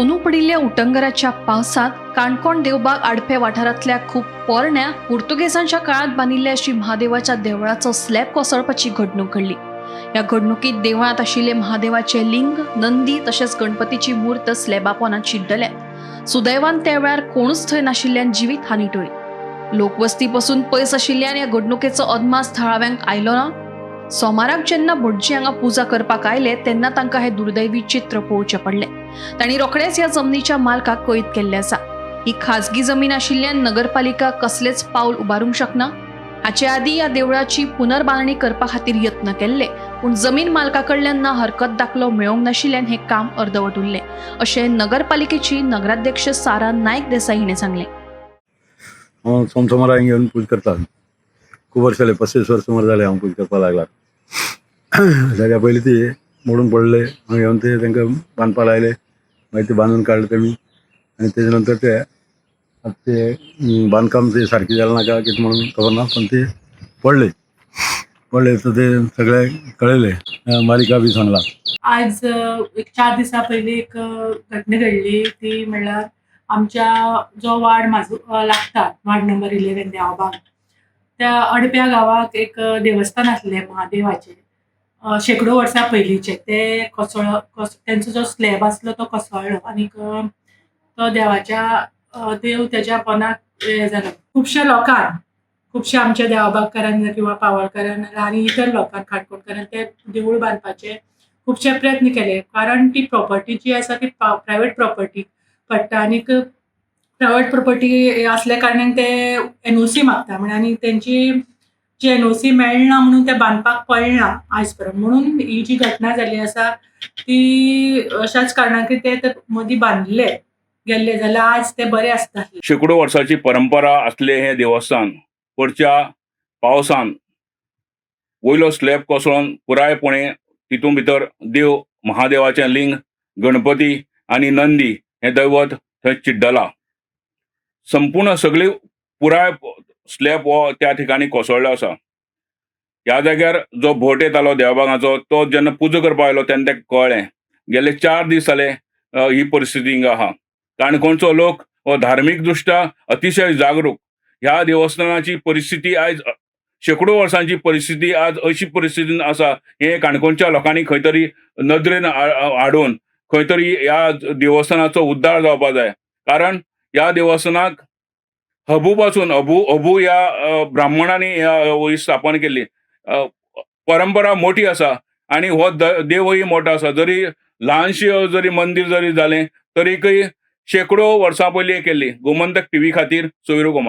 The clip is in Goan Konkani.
अंदू पडिल्ल्या उटंगराच्या पावसांत काणकोण देवबाग आडपे वाठारांतल्या खूब पोरण्या पुर्तुगेजांच्या काळांत बांदिल्ल्या श्री महादेवाच्या देवळाचो स्लॅब कोसळपाची घडणूक घडली. ह्या घडणुकीत देवळांत आशिल्ले महादेवाचे लिंग, नंदी तशेंच गणपतीची मूर्त स्लॅबा पोंदा चिड्डल्या. सुदैवान त्या वेळार कोणूच थंय नाशिल्ल्यान जिवीत हानी टळ्ळी. लोकवस्ती पसून पयस आशिल्ल्यान ह्या घडणुकेचो अदमास थळाव्यांक आयलो ना. सोमाराक जेन्ना भटजी हांगा पुजा करपाक आयले तेन्ना तांकां हें दुर्दैवी चित्र पळोवचें पडलें. तांणी रोखडेच ह्या जमनीच्या मालकाक कळीत केल्लें आसा. ही खाजगी जमीन आशिल्ल्यान नगरपालिका कसलेच पावल उबारूंक शकना. हाचे आदीं ह्या देवळाची पुनर्बांदणी करपा खातीर यत्न केल्ले, पूण जमीन मालका कडल्यान ना हरकत दाखलो मेळोवंक नाशिल्ल्यान हें काम अर्दवट उरलें, अशें नगरपालिकेची नगराध्यक्ष सारा नायक देसाई हिणें सांगलें. हांव सोमसोमारा हिंगा येवन पूजा करता. खूब वर्स जाले, 35 वर्स सुमार जाले हांव पूजा करपाक लागला. जाग्या पयलीं ती मोडून पडले, हांव येवन ते तांकां बांदपाक लायले. मागीर ते बांदून काडले तेमी आनी तेजे नंतर ते आतां ते बांदकाम ते सारकें जालें ना काय कितें म्हणून खबर ना, पण ते पडले पडले तर ते सगळे कळयले, मालिका बी सांगला. आज एक 4 दिसां पयलीं एक घटना घडली. ती म्हणल्यार आमच्या जो वार्ड म्हाजो लागता, वार्ड नंबर 11 देवबाग, त्या अडप्या गांवाक एक देवस्थान आसलें महादेवाचें, शेंकडो वर्सां पयलींचें. ते कोसळ तेंचो जो स्लॅब आसलो तो कोसळ्ळो आनीक तो देवाच्या देव तेज्या पोनाक हें जालो. खुबश्या लोकांक, खुबश्या आमच्या देवबागकारांक किंवा पावळकारांक आनी इतर लोकांक, काणकोणकारांक ते देवूळ बांदपाचे खुबशे प्रयत्न केले, कारण ती प्रॉपर्टी जी आसा ती प्रायवेट प्रॉपर्टी पडटा आनीक प्रायवेट प्रॉपर्टी आसल्या कारणान ते एनओसी मागता म्हण आनी तेंची जी एनओसी मेळना म्हणून ते बांदपाक पडना आयज पर्यंत. म्हणून ही जी घटना जाल्ली आसा ती अशाच कारणान की ते मदीं बांदिल्ले गेल्ले जाल्यार आज ते बरे आसता. शेकडो वर्साची परंपरा आसले हें देवस्थान वरच्या पावसान वयलो स्लॅब कोसळून पुरायपणे तितून भितर देव महादेवाचें लिंग, गणपती आनी नंदी हें दैवत थंय चिड्डलां. संपूर्ण सगळी पुराय स्लॅब हो त्या ठिकाणी कोसळ्ळो आसा. ह्या जाग्यार जो भट येतालो देवबागाचो तो जेन्ना पुजा करपाक आयलो तेन्ना ताका कळ्ळें गेले 4 दीस जाले ही परिस्थिती हिंगा आहा. काणकोणचो लोक हो धार्मीक दृश्ट्या अतिशय जागरूक. ह्या देवस्थानाची परिस्थिती आयज शेकडो वर्सांची परिस्थिती आज अशी परिस्थितीन आसा हें काणकोणच्या लोकांनी खंय तरी नदरेन हाडून खंय तरी ह्या देवस्थानाचो उद्धार जावपा जाय. कारण ह्या देवस्थानाक हबू पासून अबू अबू ह्या ब्राह्मणांनी ह्या स्थापन केल्ली परंपरा मोठी आसा आनी हो देवय मोठो आसा. जरी ल्हानशी जरी मंदीर जरी जालें तरीकय शेकडो वर्सां पयलीं केल्ली. गोमंतक टीव्ही खातीर सोयरू कुमार.